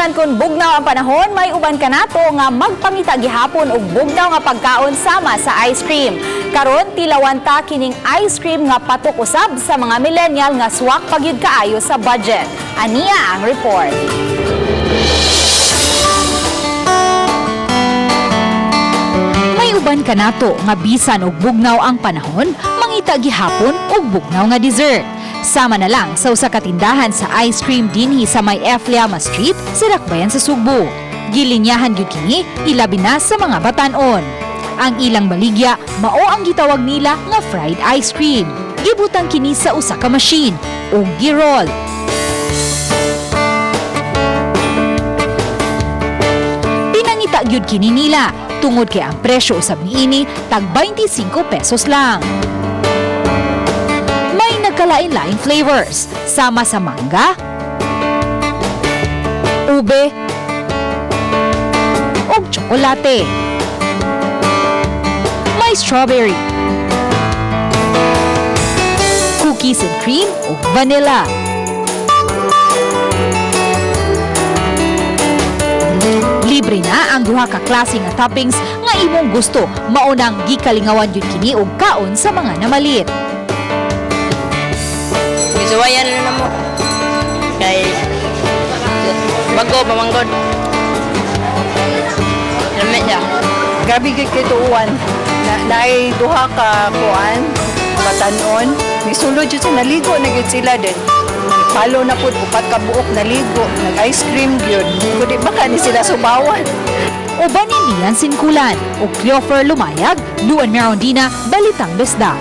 Bisan kung bugnaw ang panahon, may uban kanato nga magpangita gihapon og bugnaw nga pagkaon sama sa ice cream. Karon tilawan ta kining ice cream nga patok usab sa mga millennial nga swak pagyud kaayo sa budget. Ania ang report. May uban kanato nga bisan og bugnaw ang panahon, mangita gihapon og bugnaw nga dessert. Sama na lang sa usa ka tindahan sa ice cream dinhi sa may F. Llama Street sa Dakbayan sa Sugbo. Gilinyahan gyud kini ilabi na sa mga batan-on. Ang ilang baligya mao ang gitawag nila nga fried ice cream. Gibutang kini sa usa ka machine ug giroll. Pinangita gyud kini nila tungod kay ang presyo usab niini tag 25 pesos lang. May nagkalain-laing flavors sama sa mangga, ube, ug tsokolate. May strawberry, cookies and cream ug vanilla. Libre na ang duha ka klase nga toppings nga imong gusto, mao nang gikalingawan gyud kini og kaon sa mga namalit. Gisuwayan na namo. Kay bago pamanggod. Lami siya. Grabe gyud kay tuuan. Na naay duha ka kuan batanon. Nisulod jud sa naligo na gyud sila din. Palo na pud upat ka buok naligo, nag ice cream gyud. Kundi baka ni sila subawan. Uban ni Lian Sinkulan ug Cleofer Lumayag, Luan Merondina, Balitang Bisdak.